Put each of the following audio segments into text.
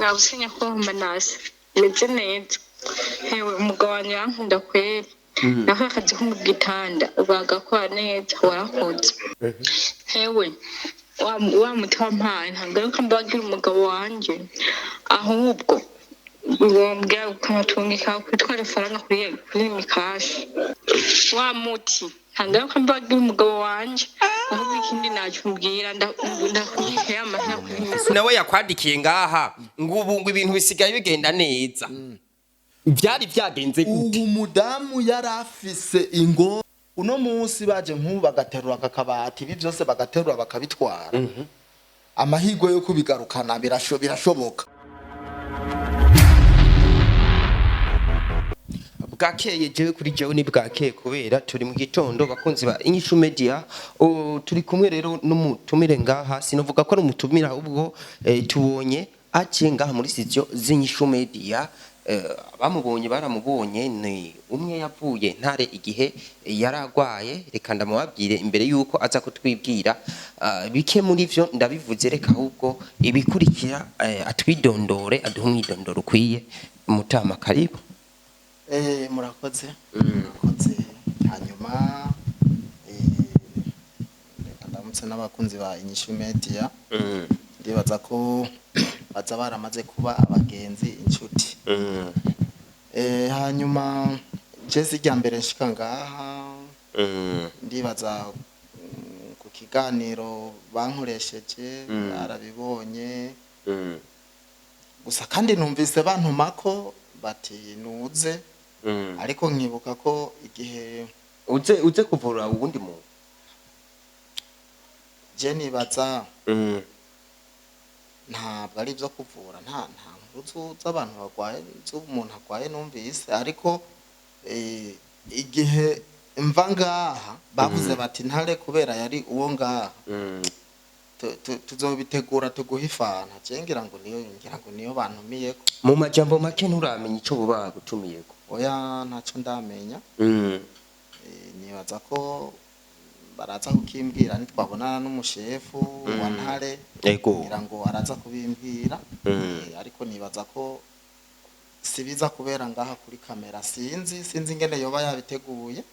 Mwabusinya ko manase meze neza. Hewe, umugabo wanjye arankunda kweri. Nako akazi ko mu gitanda bagakora neza, warakoze. Hewe, wa muti wampaye nta ngaruka mbagira umugabo wanje, ahubwo wombwira ukamutungika kwitwara ifaranga kuri mikashi. Wa muti nta ngaruka mbagira umugabo wanje, ahubwo ikindi nacumbwira ndakubika amahera kuri mikashi. Nawe yakwandikiye ngaha ngo ubu ngo ibintu bisigaye bigenda neza. Byari byagenze gute? Ubu mudamu yari afise ingo. Uno munsi baje nk'ubu bagaterura aka kabati, ibi byose bagaterura bakabitwara, amahirwe yo kubigarukana birashoboka. Bwakeye. Jewe kuri jewe ni bwakeye kubera turi mu gitondo. Bakunzi ba Inyishu Media, turi kumwe rero n'umutumire ngaha. Sinovuga ko ari umutumire, ahubwo tubonye aciye ngaha muri studio z'Inyishu Media. Bamubonye baramubonye, ni umwe yavuye Ntare igihe yaragwaye. Reka ndamubabwire imbere yuko aza kutwibwira. Bike muri vyo ndabivuze, reka ahubwo ibikurikira atwidondore, aduhe umwidondoro ukwiye. Mutama, karibu. Murakoze, murakoze. Hanyuma reka ndamutse n'abakunzi ba Inyishu Media. Ndibaza ko baza baramaze kuba abagenzi, inshuti. Hanyuma je si irya mbere nshika ngaha. Ndibaza ku kiganiro bankoresheje barabibonye. Gusa kandi numvise bantumako bati nuze, ariko nkibuka ko igihe Uze kuvura uwundi muntu? Je nibaza ntabwo ari ibyo kuvura, nta nkuru z'abantu barwaye, z'umuntu arwaye numvise. Ariko igihe mva ngaha bavuze bati Ntare kubera yari uwo ngaha, tuzobitegura tuguhe ifanta. Je ngira ngo niyo bantumiyeko. Mu majambo make, nturamenya ico boba bagutumiyeko? Oya, ntaco ndamenya. Nibaza ko baraza kukimbwira nitwabonana n'umushefu wa Ntare. Ngira ngo araza kubimbwira. Ariko nibaza ko sibiza kubera ngaha kuri kamera, sinzi ingene yoba yabiteguye.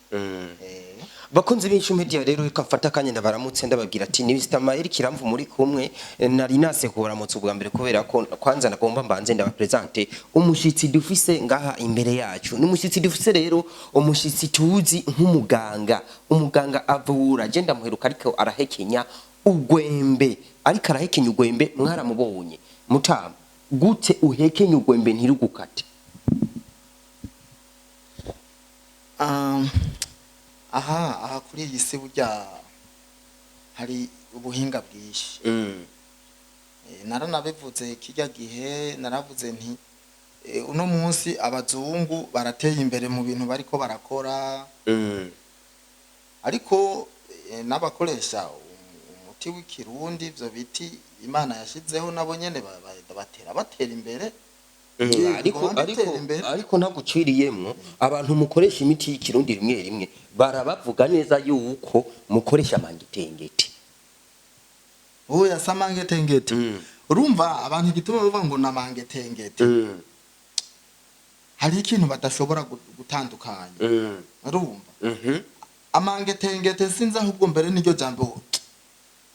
Bakunzi b'Inyishu Media rero, reka mfata akanya ndabaramutse, ndababwira ati ni Mr Maeri Kiramvu muri kumwe. Nari nase kubaramutsa ubwa mbere kubera ko kwanza nagomba mbanze ndabapresente umushitsi dufise ngaha imbere yacu. Ni umushitsi dufise rero, umushitsi tuzi nk'umuganga, umuganga avura. Je ndamuheruka ariko arahekenya ugwembe, ariko arahekenya ugwembe, mwaramubonye. Mutama, gute uhekenya ugwembe ntirugukate? Aha kuri iyi si burya hari ubuhinga bwinshi. Naranabivuze kirya gihe, naravuze nti uno munsi abazungu barateye imbere mu bintu bariko barakora, ariko n'abakoresha umuti w'ikirundi, ivyo biti Imana yashizeho, nabo nyene batera imbere. Ariko Rwanda ariko itera imbere. Ariko ntaguciriyemwo, abantu mukoresha imiti y'ikirundi rimwe rimwe barabavuga neza yuko mukoresha amangitengeti. Oya, si amangetengete. Urumva abantu igituma bavuga ngo ni amangetengete, hari ikintu badashobora gutandukanya. Urumva, amangetengete sinzi ahubwo mbere n'iryo jambo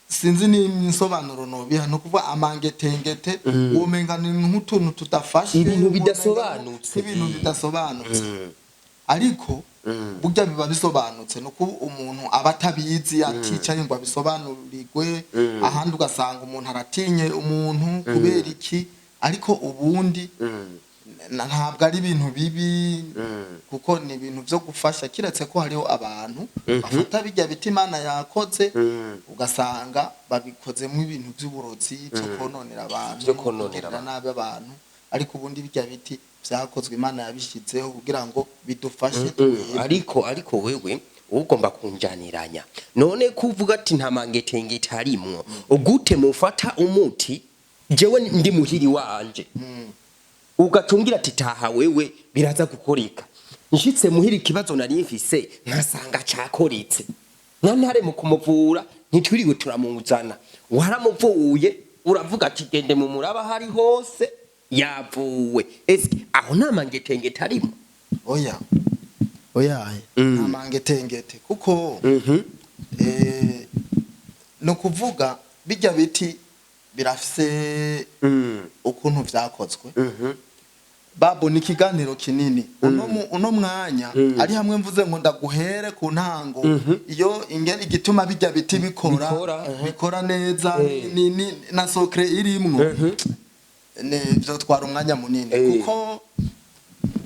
sinzi n'insobanuro nobiha. Ni ukuvuga amangetengete womenga ni nk'utuntu tudafashe, Ibintu womenga bidasobanutse. Ibintu bidasobanutse, ariko burya biba bisobanutse. Ni uko umuntu aba atabizi, aticaye ngo abisobanurirwe. Ahandi ugasanga umuntu aratinye umuntu kubera iki, ariko ubundi ntabwo ari ibintu bibi, kuko ni ibintu byo gufasha, kiretse ko hariho abantu bafata bijya biti Imana yakoze, ugasanga babikozemo ibintu by'uburozi byo kononera abantu, Byo kononera kugirira abantu. nabi abantu. Ariko ubundi bijya biti byakozwe, Imana yabishyizeho kugira ngo bidufashe twebwe. Ariko wewe ugomba kunjaniranya none kuvuga ati nta mangetengete harimwo, gute mufata umuti jewe ndi muhiri wanje, ugacungira ati taha wewe biraza gukoreka, nshitse muhira ikibazo nari mfise nkasanga cakoretse nka Ntare mu kumuvura ntitwiriwe turamuzana, waramuvuye uravuga ati gende mu muraba hari hose. Yavuwe. Ese aho nta mangetengete arimo? Oya, oya, nta mangetengete, kuko ni ukuvuga bijya biti birafise ukuntu vyakozwe. Babo, ni ikiganiro kinini. Uno mwanya ari hamwe mvuze ngo ndaguhere ku ntango iyo ingene igituma bijya biti bikora, Bikora, bikora neza, ni na secret irimwo, ni vyotwara umwanya munini, kuko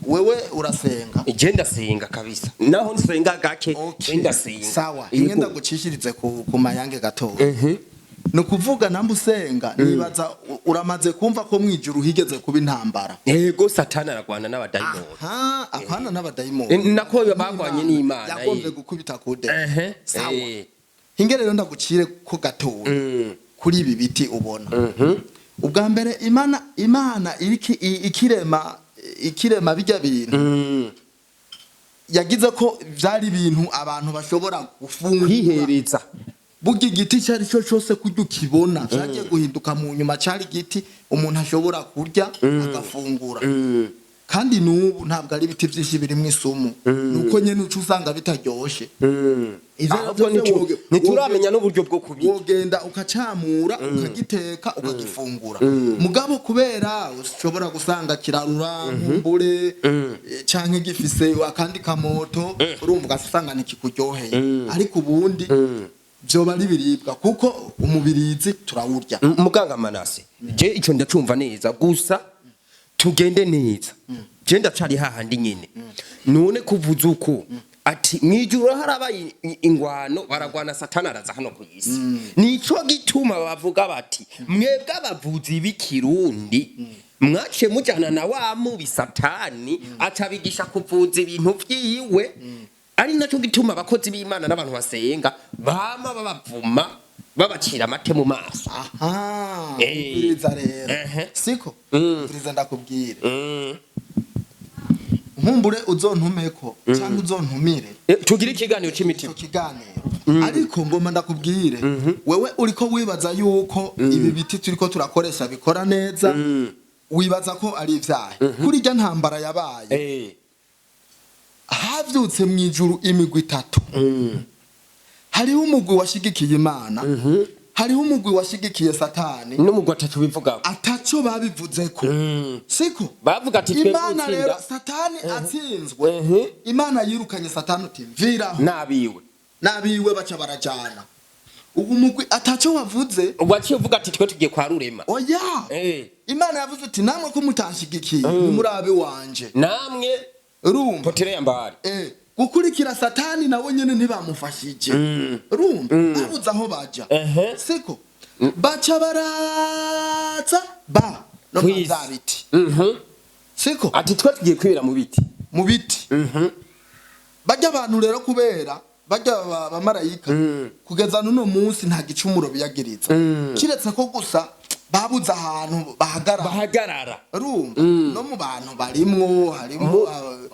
wewe urasenga. Je ndasenga kabisa, naho nsenga gake. Okay. Je ndasenga. Sawa. Yego. Inge ndagucishirize ku mayange gatoya. Ni ukuvuga namba usenga, nibaza uramaze kumva ko mwijuru higeze kuba intambara. Yego, Satani aragwana n'abadayimoni. Aha, apana n'abadayimoni. Nako bagwanye n'Imana. Yagombye gukubita kude. Sawa. Hinge rero ndagucire ko gatoya kuri ibi biti ubona. Ubwa mbere, Imana iriki ikirema bijya bintu, yagize ko vyari ibintu abantu bashobora gufungura, kwihereza. Burya igiti icyo ari cyo cyose kurya ukibona cyagiye guhinduka mu nyuma, cyari igiti umuntu ashobora kurya agafungura. Kandi n'ubu ntabwo ari ibiti byinshi birimo isumu, nuko nyine uca usanga bitaryoshe. Ivyo Ahubwo byose ntituramenya n'uburyo bwo kubirya. Wogenda ukacamura, ukagiteka, ukagifungura. Mugabo kubera ushobora gusanga kirarura nkumbure, canke gifise akandi kamoto, urumva ugasanga ntikikuryoheye, ariko ubundi vyoba ari biribwa kuko umubirizi turawurya. Muganga Manase, je ico ndacumva neza, gusa tugende neza. Je ndacari hahandi nyene. None kuvuza uko ati mwijuru harabaye ingwano, baragwana, Satani araza hano ku isi, nico gituma bavuga bati mwebwe abavuzi b'ikirundi mwaciye mujana na wa mubi Satani, acabigisha kuvuza ibintu vyiwe, ari naco gituma abakozi b'Imana n'abantu basenga bama babavuma, babacira amate mu maso. Aha, umviriza rero. Siko, umviriza ndakubwire. Nkumbure uzontumeko cyangwa uzontumire. Tugire ikiganiro Ico c'imitima. kiganiro. Ariko ngoma ndakubwire, wewe uriko wibaza yuko ibi biti turiko turakoresha bikora neza, wibaza ko ari ivyaha. Kuri irya ntambara yabaye, havyutse mu ijuru imigwi itatu. Hariho umugwi washigikiye Imana, hariho umugwi washigikiye Satani. N'umugwi atatu bivuga. Ataco babivuzeko, siko? Bavuga ati twebwe Imana rero, gutsinda. Satani atsinzwe, Imana yirukanye Satani uti mviraho. Nabiwe. N'abiwe baca barajana. Ubu mugwi ataco wavuze Waciye uvuga ati twe tugiye kwa Rurema. Oya. Imana yavuze uti namwe ko mutanshigikiye, nimurabe wanje. Namwe Urumva? Potere yambari. Gukurikira Satani nawe nyene ntibamufashije, urumva babuze aho baja. Siko? Baca baraza ba no Kw'isi. za biti, siko? Ati twe tugiye kwibera mu biti. Mu biti. Bajya abantu rero, kubera bajya bamarayika, kugeza n'uno munsi nta gicumuro biyagiriza, kiretse ko gusa babuze ahantu bahagarara. Bahagarara. Urumva no mu bantu barimwo harimo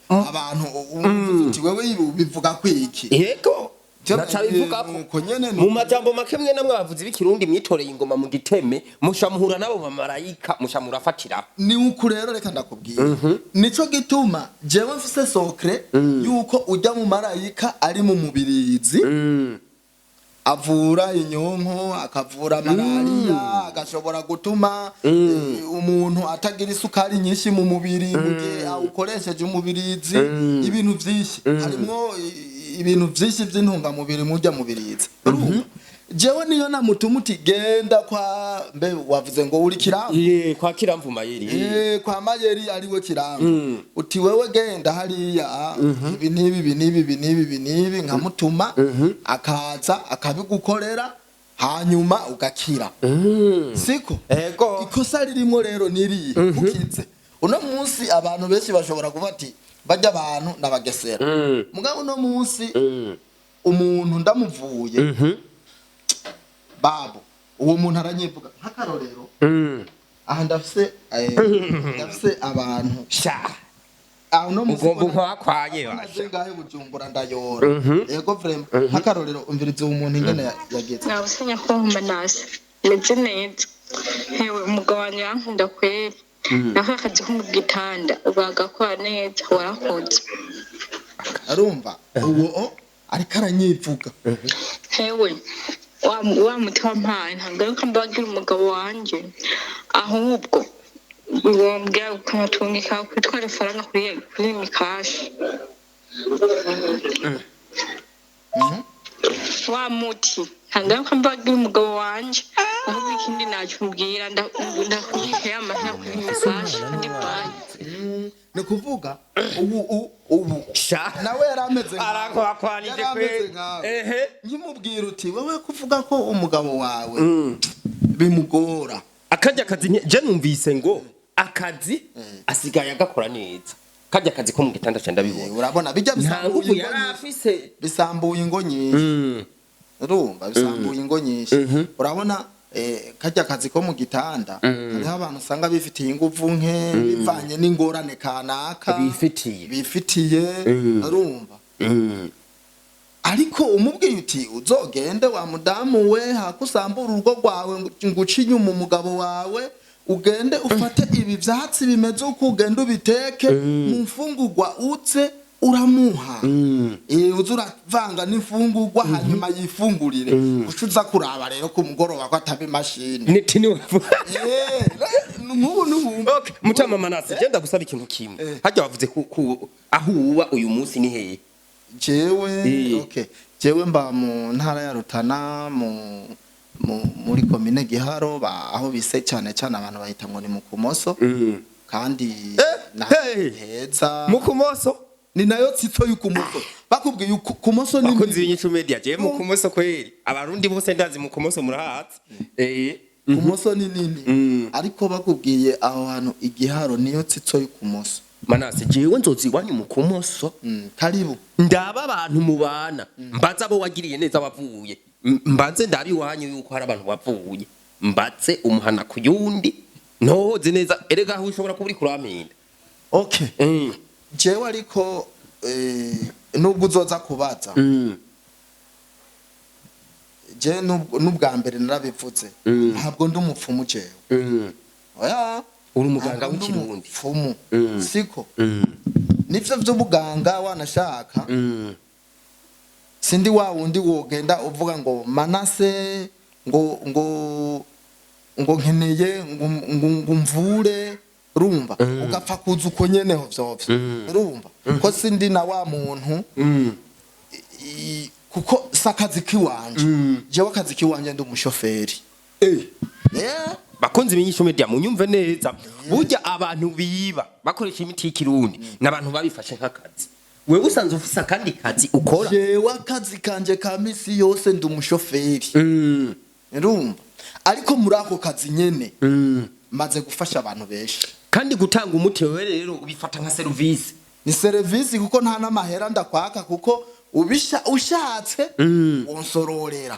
abantu uvuze uti wewe bivuga kwiki? Yego, naca bivugako. Nuko nyene. Mu majambo make, mwe namwe abavuzi b'ikirundi mwitoreye ingoma mu giteme, musha muhura n'abo bamarayika, musha murafatira. Ni uku rero, reka ndakubwira, nico gituma jewe mfise secret yuko ujya mu marayika ari mu mubirizi avura inyonko, akavura malariya, agashobora gutuma umuntu atagira isukari nyinshi mu mubiri mu gihe awukoresheje umubirizi. Ibintu byinshi harimwo, ibintu byinshi by'intungamubiri mujya mubirizi. Urumva jewe niyo namutuma uti genda kwa mbe wavuze ngo uri Kiramvu. Ye, kwa Kiramvu Mayeri. Kwa Mayeri ariwe Kiramvu, uti wewe genda hariya, ibi n'ibi, ibi n'ibi, ibi n'ibi, ibi n'ibi, nkamutuma akaza akabigukorera, hanyuma ugakira, siko? Ego. Ikosa ririmo rero niriye ukize. Uno munsi abantu benshi bashobora kuvuga ati bajya abantu n'abagesera. Mugabo uno munsi umuntu ndamuvuye, babo, uwo muntu aranyivuga. Nk'akarorero, aha ndafise abantu Sha. aho uno munsi Ugomba nkwakwaye. Naje Basha. ngahe Bujumbura ndayora. Yego, vraiment, nk'akarorero, umviriza uwo muntu ingene yagize. Nabuse nyakubahwa Manase, meze neza. Hewe, umugabo wanjye yankunda kweri. Nako akazi ko mu gitanda bagakora neza, warakoze. Arumva uwo ariko aranyivuga. Hewe, wa muti wampaye ntagaruka mbagira umugabo wanje, ahubwo wombwira ukamutungika kwitwara ifaranga kuri mikashi. Wa muti ntagaruka mbagira umugabo wanje, ahubwo ikindi nacumbwira ndakubika amahera kuri mikashi kandi banki. Ni kuvuga ubu Sha. Nawe yari ameze nkawe. Arakwakwanije Yari ameze kweli. nkawe. Ehe. Nkimubwira uti wewe kuvuga ko umugabo wawe bimugora. Akarya kazi je numvise ngo akazi asigaye agakora neza, karya kazi ko mu gitanda ca ndabibona. Urabona bijya Nta bisambuye nguvu ingo yari nyinshi. afise. Bisambuye ingo nyinshi. Urumva bisambuye ingo nyinshi. Urabona karya kazi ko mu gitanda, hariho abantu usanga bifitiye inguvu nke bivanye n'ingorane kanaka Bifitiye. bifitiye. Urumva, ariko umubwiye uti uzogende wa mudamu we, hakusambura urugo rwawe ngo uce inyuma umugabo wawe, ugende ufate ibi vyatsi bimeze uko, ugende ubiteke mu mfungurwa uze uramuha. Uze uravanga n'imfungurwa hanyuma yifungurire, uca uza kuraba rero ku mugoroba ko ataba imashini. Niti ni wavuga. Nk'ubu n'ubu. Okay, mutama Manase, je ndagusaba ikintu kimwe. Harya wavuze ku aho uba uyu munsi ni hehe? Jewe? Okay, jewe mba mu ntara ya Rutana muri komine Giharo, aho bise cyane cyane abantu bahita ngo ni mu Kumoso, kandi na Hey! heza. Mu Kumoso? Ni nayo tsitso y'Ukumoso, bakubwiye Kumoso ni Bakunzi b'Inyishu Media, je mu Kumoso kweri abarundi bose ndazi mu Kumoso murahazi. Kumoso ni nini, ariko bakubwiye aho hantu Igiharo niyo tsitso y'Ukumoso. Manase, jewe nzozi iwanyu mu Kumoso. Karibu. Ndaba abantu mubana, mbaze abo wagiriye neza wavuye. Mbanze ndaba iwanyu yuko hari abantu bavuye, mbatse umuhana ku yundi ntohoze neza. Erega aho ushobora kuba uri kurampinda. Okay, jewe ariko nubwo uzoza kubaza, je n'ubwa mbere narabivuze, ntabwo ndi umupfumu jewe. Oya. Uri umuganga Ntabwo ndi w'ikirundi. umupfumu. Siko nivyo vy'ubuganga wanashaka. Sindi wa wundi wogenda uvuga ngo Manase ngo nkeneye ngo mvure, urumva, ugapfa kuza uko nyene vyovyo. Urumva ko sindi na wa muntu, kuko si akazi kiwanje. Jewe akazi kiwanje ndi umushoferi. Yeah. Bakunzi b'Inyishu Media, munyumve neza. Burya abantu biba bakoresha imiti y'ikirundi n'abantu babifashe nk'akazi. Wewe usanzwe ufise akandi kazi ukora? Jewe akazi kanje ka misi yose ndi umushoferi. Urumva, ariko muri ako kazi nyene maze gufasha abantu benshi. Kandi gutanga umuti wewe rero ubifata nka serivisi? Ni serivisi, kuko nta n'amahera ndakwaka, kuko ubisha ushatse wonsororera.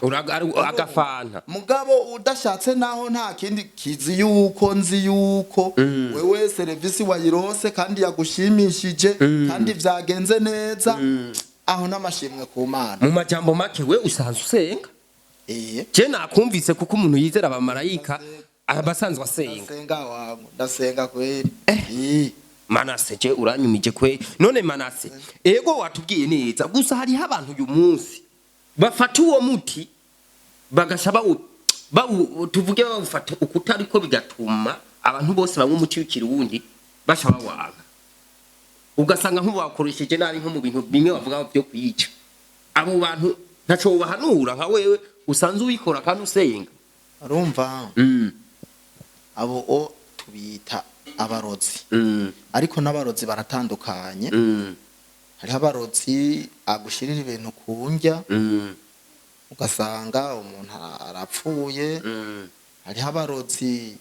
Agafanta. Mugabo udashatse naho nta kindi kizi yuko nzi yuko wewe serivisi wayirose kandi yagushimishije kandi vyagenze neza, aho n'amashimwe ku Mana. Mu majambo make, we usanzwe usenga? Eh. Je nakumvise, kuko umuntu yizera abamarayika aba asanzwe asenga. Ndasenga wangu, ndasenga kweli. Eh. Manase, je uranyumije kweli. None Manase, ego watubwiye neza, gusa hariho abantu uyu munsi bafata uwo muti bagasha bawu tuvuge bawufata ukutariko, bigatuma abantu bose banywa umuti w'ikirundi basha bawanga, ugasanga nk'ubakoresheje nabi nko mu bintu bimwe bavuga byo kwica. Abo bantu ntaco bahanura nka wewe usanzwe ubikora kandi usenga? Urumva, abo o tubita abarozi, ariko n'abarozi baratandukanye. Hariho abarozi agushirira ibintu ku ndya, ugasanga umuntu arapfuye. Hariho abarozi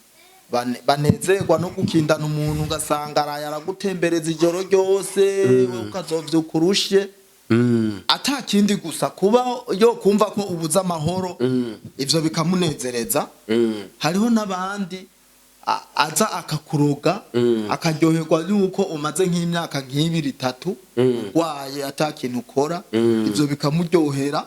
banezerwa no gukindana umuntu, ugasanga araye aragutembereza ijoro ryose, wowe ukazovyuka urushe, ata kindi gusa kuba yo kumva ko ubuze amahoro, ivyo bikamunezereza. Hariho n'abandi aza akakuroga, akaryoherwa yuko umaze nk'imyaka nk'ibiri, itatu urwaye, ata kintu ukora. Ivyo bikamuryohera.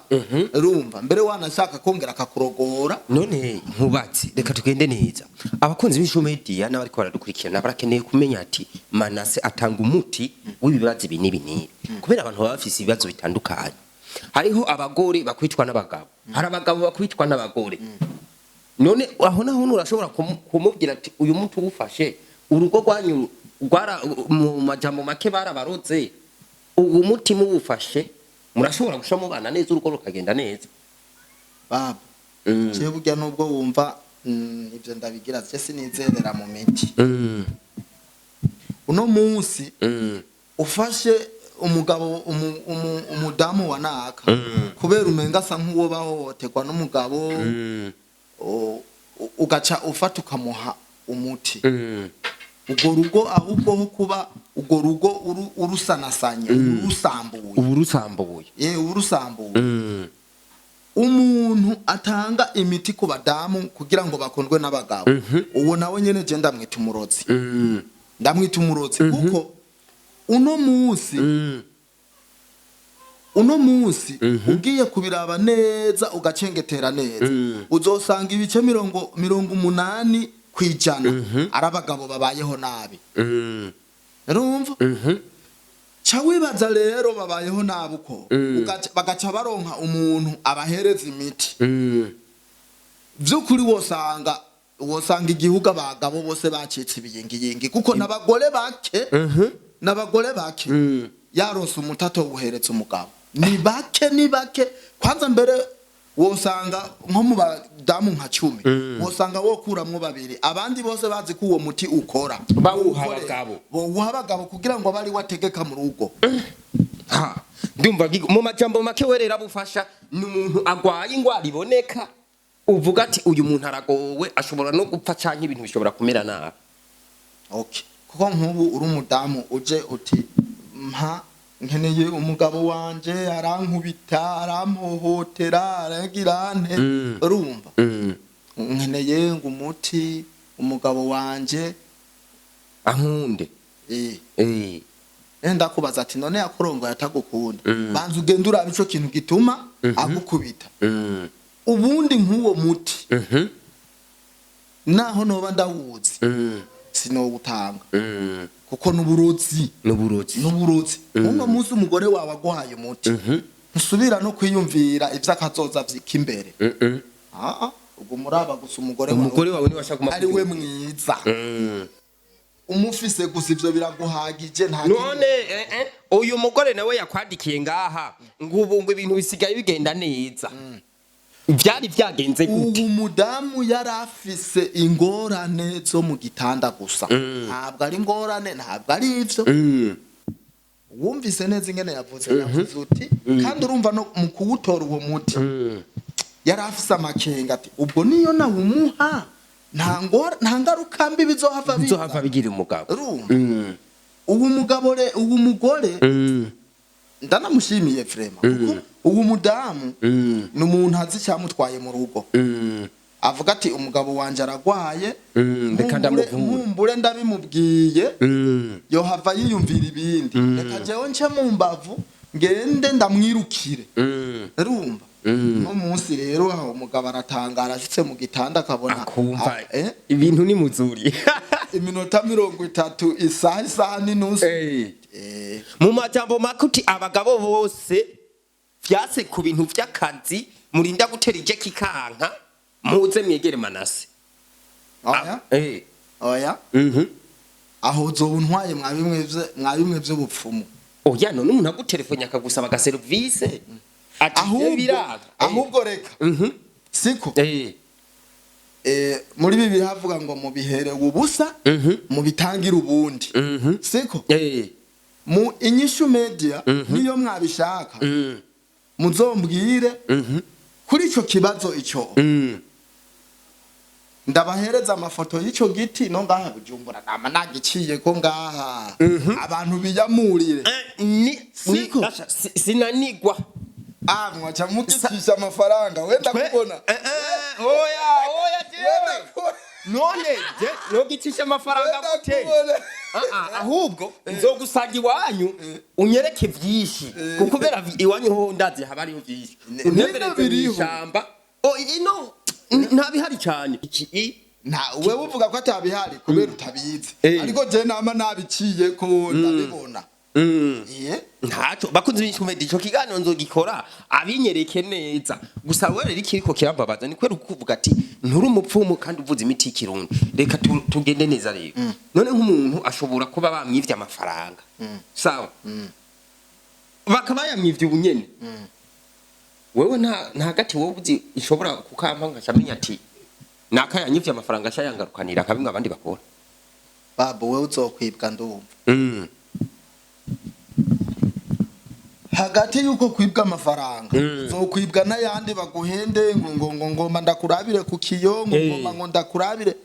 Urumva, mbere wanashaka kongera akakurogora. None nkubatse, reka tugende neza. Abakunzi b'Inyishu Media n'abariko baradukurikirana barakeneye kumenya ati Manase atanga umuti w'ibibazo ibi n'ibi n'ibi, kubera abantu baba bafise ibibazo bitandukanye. Hariho abagore bakwitwa n'abagabo, hari abagabo bakwitwa n'abagore. None aho naho urashobora kumubwira ati uyu muti uwufashe, urugo rwanyu rwara, mu majambo make, barabaroze, uwo muti muwufashe murashobora gusha mubana neza, urugo rukagenda neza? Baba, jewe burya nubwo wumva ivyo ndabigira, je sinizerera mu miti. Uno munsi ufashe umugabo, umudamu wa naka, kubera umenga asa nk'uwo bahohoterwa n'umugabo, ugaca ufata ukamuha umuti, urwo rugo ahubwo ho kuba urwo rugo urusanasanye, urusambuye. Ubu rusambuye. Ye, urusambuye. Umuntu atanga imiti ku badamu kugira ngo bakundwe n'abagabo, uwo nawe nyene je ndamwita umurozi. Ndamwita umurozi kuko uno munsi ugiye kubiraba neza, ugacengetera neza, uzosanga ibice 80% ari abagabo babayeho nabi. Urumva, ca wibaza rero babayeho nabi uko, bagaca baronka umuntu abahereza imiti. Vy'ukuri wosanga igihugu abagabo bose bacitse ibiyingiyingi, kuko n'abagore bake yaronse umuti atowuhereza umugabo. Ni bake, ni bake. Kwanza mbere wosanga nko mu badamu nka 10, wosanga wokuramwo babiri, abandi bose bazi ko uwo muti ukora. Bawuha Bawukorera. abagabo. Bawuha abagabo kugira ngo bari wategeka mu rugo. Ha, ndumva mu majambo make werera bufasha ni umuntu agwaye ingwara iboneka, uvuga ati uyu muntu aragowe, ashobora no gupfa canke ibintu bishobora kumera nabi. Okay, kuko nk'ubu uri umudamu, uje uti mpa, nkeneye umugabo wanje arankubita, arampohotera, aragira nte. Urumva, nkeneye ngo umuti umugabo wanje ankunde. Ndakubaza ati none yakurongoye atagukunda? Banza ugende urabe ico kintu gituma agukubita. Ubundi nk'uwo muti, naho noba ndawuzi, sinowutanga, kuko n'uburozi. N'uburozi. N'uburozi. Uno munsi umugore wawe aguhaye umuti, ntusubira no kwiyumvira ivy'akazoza k'imbere. Ah, ubwo muraba gusa umugore wawe. Umugore wawe niwe ashaka. Ari we mwiza, umufise gusa, ivyo biraguhagije, nta None uyu mugore nawe yakwandikiye ngaha ngo ubu ngo ibintu bisigaye bigenda neza, byari byagenze gute? Ubu mudamu yari afise ingorane zo mu gitanda gusa. Ntabwo ari ingorane, ntabwo ari ivyo. Wumvise neza ingene yavuze uti kandi urumva no mu kuwutora uwo muti yari afise amakenga ati ubwo niyo nawumuha nta ngaruka mbi bizohava biza. Bizohava bigira umugabo. Urumva, ubu mugabo ubu mugore ndanamushimiye vraiment, kuko ubu mudamu ni umuntu azi icyamutwaye mu rugo. Avuga ati umugabo wanje aragwaye, Reka ndamuvure. Nkumbure ndabimubwiye yohava yiyumvira ibindi, reka jewe nce mu mbavu ngende ndamwirukire. Urumva, no munsi rero aho umugabo aratangara ashitse mu gitanda akabona akumva ah, ibintu ni muzuri. Iminota 30, isaha, isaha n'inusu. Mu majambo make uti abagabo bose vyase ku bintu vy'akazi, murinda gutera ije kikanka, muze mwegere Manase. Oya. Oya. Aho uzoba untwaye mwa bimwe vy'ubupfumu. Oya, none umuntu agutelefone akagusaba agaserivise ati Ahubwo biranga. Ahubwo reka, siko muri Bibiliya havuga ngo mubiherewe ubusa, mubitangire ubundi. Siko? Mu Inyishu Media, niyo mwabishaka, muzombwire kuri ico kibazo ico, ndabahereza amafoto y'ico giti. No ngaha Bujumbura nama nagiciye ko ngaha abantu biyamurire. Ni Siko? Asha, sinanigwa. Ah, mwaca mugicisha amafaranga wenda kubona. Oya, oya, jewe. Wenda kubona. None je nogicisha amafaranga gute? Ah, ah, ahubwo nzogusanga iwanyu unyereke vyinshi, kuko kubera iwanyu ho ndazi haba hariho vyinshi. Untembereze biriho. mw'ishamba. Oh, ino ntabihari cyane iki Nta, wewe uvuga ko atabihari kubera utabizi, ariko je nama nabiciye ko ndabibona. Iye. Ntacyo, bakunze b'Inyishu Media, ico kiganiro nzogikora abinyereke neza. Gusa wewe rero ikiriko kirambabaza ni kwera ukuvuga ati nturi umupfumu kandi uvuze imiti y'ikirundi. Reka tugende neza rero. None nk'umuntu ashobora kuba bamwivye amafaranga, sawa, bakaba yamwivye ubunyene, wewe nta gati wowe uzi ishobora kukampa nkacamenya ati naka yanyivye amafaranga ashayangarukanira akabimwe abandi bakora? Babo, wewe uzokwibwa ndumva. Hagati yuko kwibwa amafaranga, uzokwibwa n'ayandi baguhende ngo ngoma ndakurabire ku kiyo, ngo ngoma ngo ndakurabire.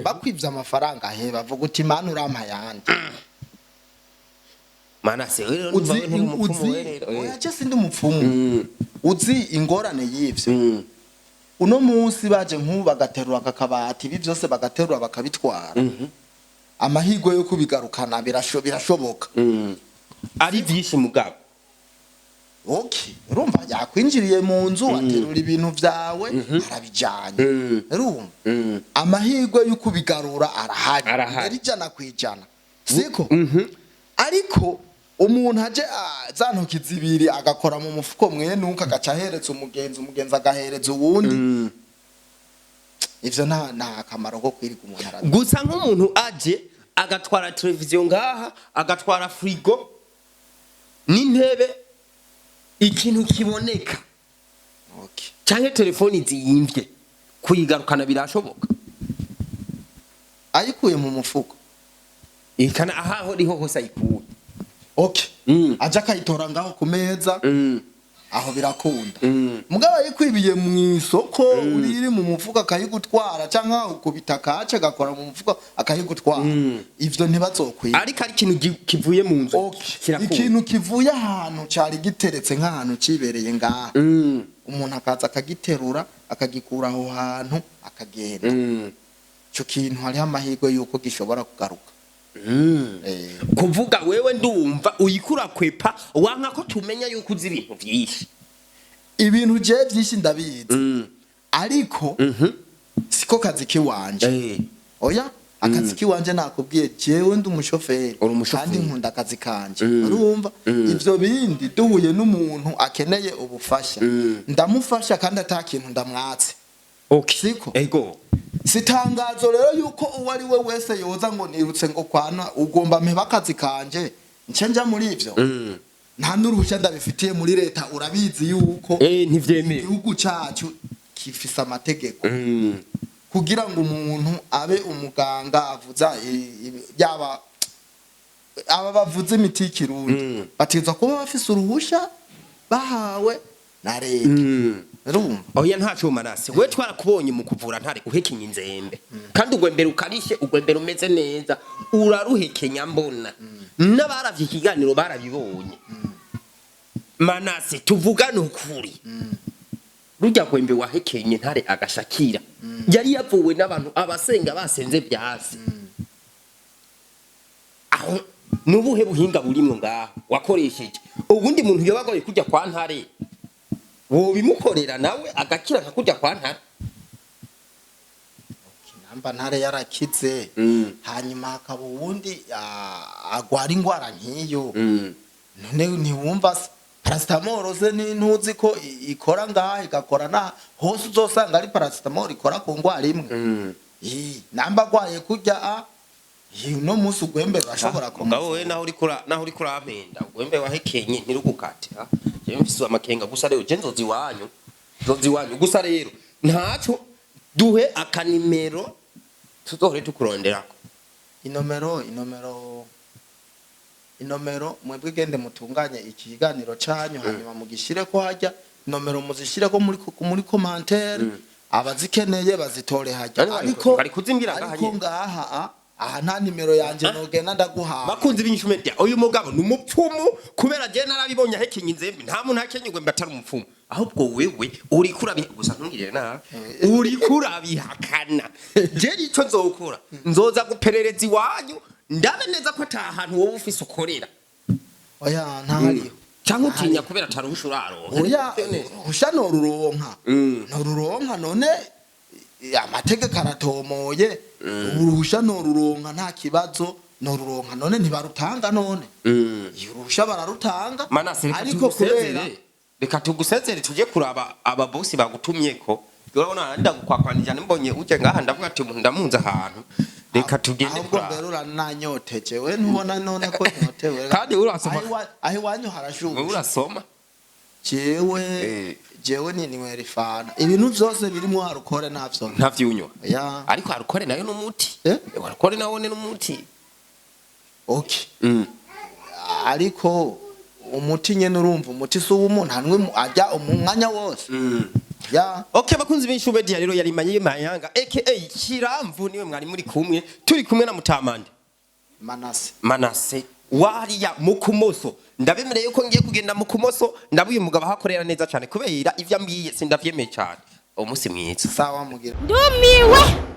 Bakwibye amafaranga, he bavuga uti: "Mana, urampa ayandi." Manase, wewe rero ndumva Uzi wewe nturi umupfumu. Uzi Wewe rero Oya, je sindi umupfumu. Uzi ingorane y'ivyo? Uno munsi baje nk'ubu bagaterura aka kabati, ibi byose bagaterura bakabitwara, amahirwe yo kubigarukana birashoboka. Ari vyinshi mugabo. Okay, urumva yakwinjiriye mu nzu, aterura ibintu vyawe, arabijanye. Urumva amahirwe yo kubigarura arahari. Arahari. Mbere 100%, siko? Ariko umuntu aje, za ntoki zibiri agakora mu mufuko mwenuka, agaca ahereza umugenzi, umugenzi agahereza uwundi, ivyo nta kamaro ko kwirirwa umuntu arabi. Gusa nk'umuntu aje agatwara televiziyo ngaha, agatwara frigo n'intebe, ikintu kiboneka, canke telefoni ziyimvye, kuyigarukana birashoboka? Ayikuye mu mufuko? Ikana ahaho riho hose ayikuye. Okay. Aje akayitora ngaho ku meza, aho birakunda. Mugabo ayikwibiye mu isoko, uri mu mufuko akayigutwara, canke ukubita akace agakora mu mufuko akayigutwara, ivyo ntibazokwiba. Ariko ari ikintu kivuye mu nzu, kirakunda. Ikintu kivuye ahantu cari giteretse, nk'ahantu cibereye ngaha, umuntu akaza akagiterura, akagikura aho hantu, akagenda, ico kintu hariho amahirwe yuko gishobora kugaruka. Kuvuga wewe ndumva uyikura kwepa, wanka ko tumenya yuko uzi ibintu vyinshi. Ibintu je vyinshi ndabizi, ariko siko kazi kiwanje. Oya, akazi kiwanje nakubwiye, jewe ndi umushoferi. Uri umushoferi. Kandi nkunda akazi kanje. Urumva ivyo bindi, duhuye n'umuntu akeneye ubufasha, ndamufasha kandi ata kintu ndamwatse. Siko? Ego. Si itangazo rero yuko uwo ari we wese yoza ngo nirutse ngo kwana ugomba mpeba akazi kanje nce nja muri ivyo. Nta n'uruhushya ndabifitiye muri leta. Urabizi yuko Ntivyemewe. igihugu cacu gifise amategeko kugira ngo umuntu abe umuganga avuza yaba aba bavuza imiti y'ikirundi, bategerezwa kuba bafise uruhusha bahawe na leta. Urumva? Oya, ntaco Manase, we twarakubonye mu kuvura ntare uhekenya inzembe, kandi ugwembere ukarishe, ugwembere umeze neza, uraruhekenya mbona n'abaravye ikiganiro barabibonye. Manase, tuvugane ukuri, rujya gwembe wahekenye ntare agashakira yari yavuwe n'abantu abasenga basenze vyasi, aho nubuhe buhinga burimwo ngaho wakoresheje? Ubundi muntu yoba agoye kujya kwa ntare, wobimukorera nawe agakira nka kujya kwa ntare? Namba ntare yarakize, hanyuma hakaba uwundi agwara ingwara nk'iyo, none ntiwumva se paracetamol se ntuzi ko ikora ngaha igakora na hose? Uzosanga ari paracetamol ikora ku ngwara imwe. Ii, namba agwaye kurya a ii, uno munsi ugwembe urashobora Mugabo we naho uri kurampenda, ugwembe wahekenye ntirugukate. Ha, jewe mfise amakenga. Gusa rero je nzozi iwanyu, nzozi iwanyu. Gusa rero ntaco, duhe akanimero tuzohore tukuronderako. Inomero mwebwe gende mutunganye ikiganiro canyu, hanyuma mugishire ko hajya inomero, muzishire ko muri commentaire, abazikeneye bazitore hajya. Ariko bari kuzimbwira ngaha Ariko nyene. ngaha aha nta nimero yanje nogenda ndaguhaye. Bakunzi b'Inyishu Media, uyu mugabo ni umupfumu, kubera je narabibonye ahekenye inzembe. Nta muntu ahekenye ugwembe atari umupfumu. Ahubwo wewe uriko urabi gusa, ntungirire nabi, uriko urabihakana. Je ico nzokora, nzoza guperereza iwanyu, ndabe neza ko ata hantu wowe ufise ukorera. Oya, ntahariho. Cyangwa utinya kubera ataruhusha uraronka? Oya, usha noruronka, noruronka. None amategeko aratomoye. Uruhusha noruronka, nta kibazo, noruronka. None ntibarutanga? None iyo uruhusha bararutanga. Manase, reka Ariko kubera tugusezere, reka tugusezere, tujye kuraba ababosi bagutumyeko. Urabona ndagukwakwanije, mbonye uje ngaha ndavuga ati umuntu ndamunze ahantu, reka tugende Ahubwo kuraba. mbere urananyoteje we, ntubona none ko nyotewe? Kandi urasoma. Aho iwanyu harashushe. Wowe urasoma. Jewe jewe ni ninywera ifana, ibintu vyose birimwo alcool ntavyo. Ntavyunywa? Ya. Ariko alcool nayo n'umuti. Eh? Alcool nawo ni n'umuti. Okay, ariko umuti nyene, urumva umuti si uw'umuntu anywe ajya umwanya wose ya. Okay, bakunzi b'Inyishu Media, rero yari Manye Mayanga aka Kiramvu, niwe mwari muri kumwe, turi kumwe na Mutamande. Manase. Manase wariya mu kumoso. Ndabemereye yuko ngiye kugenda mu kumoso, ndabuye umugabo ahakorera neza cyane, kubera ivyo ambwiye sindavyemeye cyane. Umunsi mwiza. Sawa, mugira. Ndumiwe.